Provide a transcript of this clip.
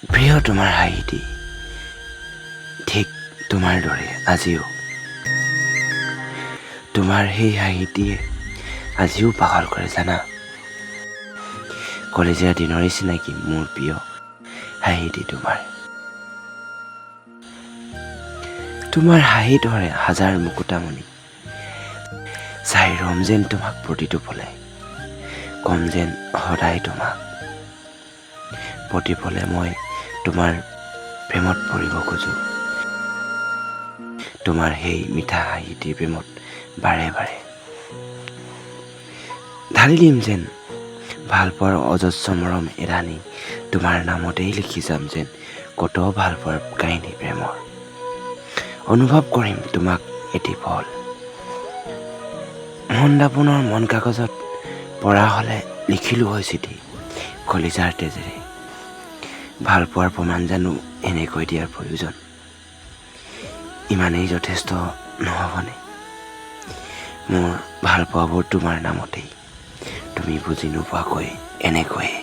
প্ৰিয় তোমাৰ হাঁহিটি ঠিক তোমাৰ দৰে আজিও, তোমাৰ সেই হাঁহিটিয়ে আজিও পাগল কৰে জানা। কলেজীয়া দিনৰে চিনাকি মোৰ প্ৰিয় হাঁহিটি তোমাৰ। তোমাৰ হাঁহি ধৰে হাজাৰ মুকুতামণি, চাই ৰম যেন তোমাক প্ৰতিটো পলে, কম যেন সদায় তোমাক। প্ৰতিপলে মই তোমাৰ প্ৰেমত পৰিব খোজোঁ, তোমাৰ সেই মিঠা হাঁহিটিৰ প্ৰেমত বাৰে বাৰে ঢালি দিম যেন ভালপোৱাৰ অজস্ৰ মৰম এলানি। তোমাৰ নামতেই লিখি যাম যেন কত ভালপোৱাৰ কাহিনী প্ৰেমৰ। অনুভৱ কৰিম তোমাক এটি পল, মন দাপোনৰ মন কাগজত পৰা হ'লে লিখিলোঁ হয় চিঠি কলিজাৰ তেজেৰে। ভালপোৱাৰ প্ৰমাণ জানো এনেকৈ দিয়াৰ প্ৰয়োজন? ইমানেই যথেষ্ট নহ'বনে? মোৰ ভালপোৱাবোৰ তোমাৰ নামতেই, তুমি বুজি নোপোৱাকৈ এনেকৈয়ে।